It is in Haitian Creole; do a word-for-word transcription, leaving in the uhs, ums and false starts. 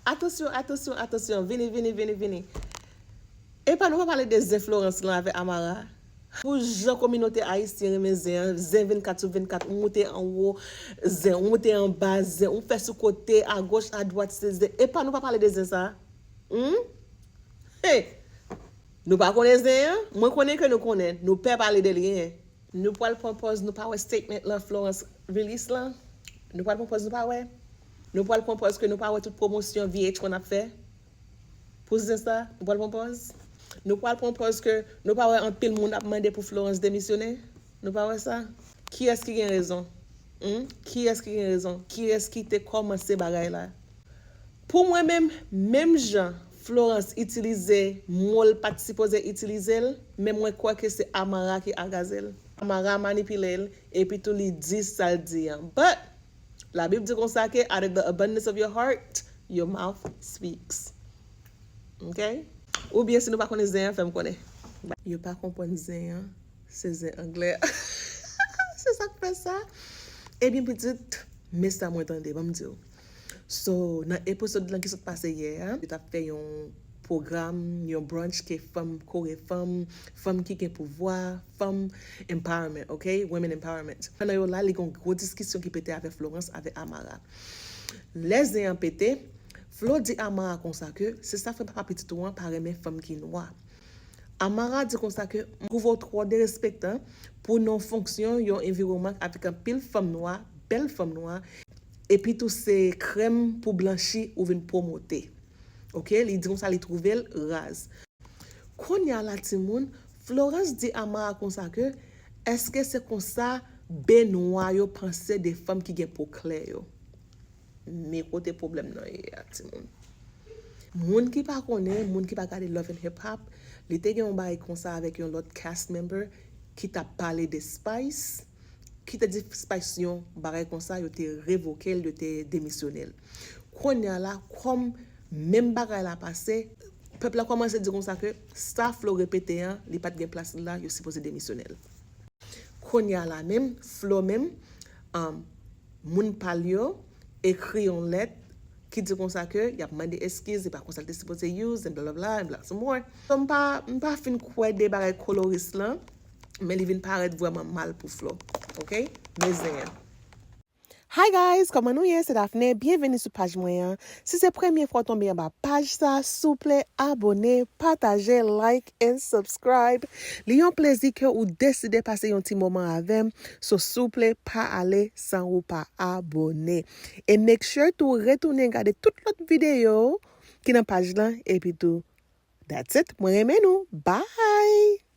Atansyon, atansyon, atansyon. Vini, vini, vini, vini. Epa nou pa pale de zen Florence lan avèk Amara. Pou jan kominote ayisyen renmen zen an, zen vennkat sou vennkat, ou moute anwo, zen, ou moute anba, zen, ou fè sou kote, agoch, adwat, se zen. Epa nou pa pale de zen sa. Hmm? Hey! Nou pa konnen zen an? Mwen konnen ke nou konnen. Nou pè pale de li, en. Nou pral pran pòz nou pa wè statement lan Florence release lan? Nou pral pran pòz nou pa wè? Nou pral pran pòz ke nou pa wè tout pwomosyon V H one ap fè? Pou zen sa, nou pral pran pòz? Nou pral pran pòz ke nou pa wè anpil moun ap mande pou Florence demisyonnen? Nou pa wè sa? Kiyès ki gen rezon? Hmm? Kiyès ki gen rezon? Kiyès ki te kòmanse bagay la? Pou mwen menm, menm jan Florence itilize mo l pa t sipoze itilize l, men mwen kwè ke se Amara ki agaze l. Amara manipile l, epi tou li di sa l di an. But, Labib di konsa ke out of the abundance of your heart, your mouth speaks. Ok? Oubyen si nou pa konnen zen an, fè m konnen. Yo pa konprann zen an, se zen anglè. Se sa k fè sa. Ebyen, pitit, men sa mwen tande, ban m di w. So, nan episode lan ki sot pase yè a, yo t ap fè yon pwogram, yon brunch ke fanm kore fanm, fanm ki gen pouvwa, fanm empowerment, ok? Women empowerment. Pandan yo la, li gen yon gwo diskisyon ki pete avè Florence, avè Amara. Lè zen an pete, Flo di Amara konsa ke se sa fè papa pitit ou an pa renmen fanm ki nwa. Amara di konsa ke m twouve w twò derespektan pou nan fonksyon yon enviwonman avèk anpil fanm nwa, bèl fanm nwa, epi tou se krèm pou blanchi ou vin pwomote. Ok, li di konsa li twouve l raz. Kounye a la timoun, Florence di Amara konsa ke èske se konsa bè nwa yo panse de fanm ki gen po klè yo? Men kote pwoblèm nan ye a timoun. Moun ki pa konnen, moun ki pa gade Love and Hip Hop, li te gen yon bagay konsa avèk yon lòt cast member ki t ap pale de Spice, ki te di Spice yon bagay konsa, yo te revoke l, yo te demisyone l. Kounye a la, kòm menm bagay la pase, pèp la kòmanse di konsa ke sa Flo repete an, li pa t gen plas li la, yo sipoze demisyone l. Kounye a la menm, Flo menm, um, moun pa l yo ekri yon lèt ki di konsa ke y ap mande eskiz, se pa konsa l te sipoze use, and bla bla bla, and bla some more. So, m pa, m pa fin kwè de bagay koloris lan, men li vin parèt vrèman mal pou Flo. Ok? Men zen an. Hi guys, kòman nou ye? Se Daphné. Byenveni sou paj mwen an. Si se premye fwa w tonbe anba paj sa, souple abone, pataje, like and subscribe. Li yon plezi ke ou deside pase yon ti moman avè m. So souple pa ale san ou pa abone. E make sure tou retounen gade tout lòt videyo ki nan paj lan. Epi tou, that's it. Mwen renmen nou. Bye!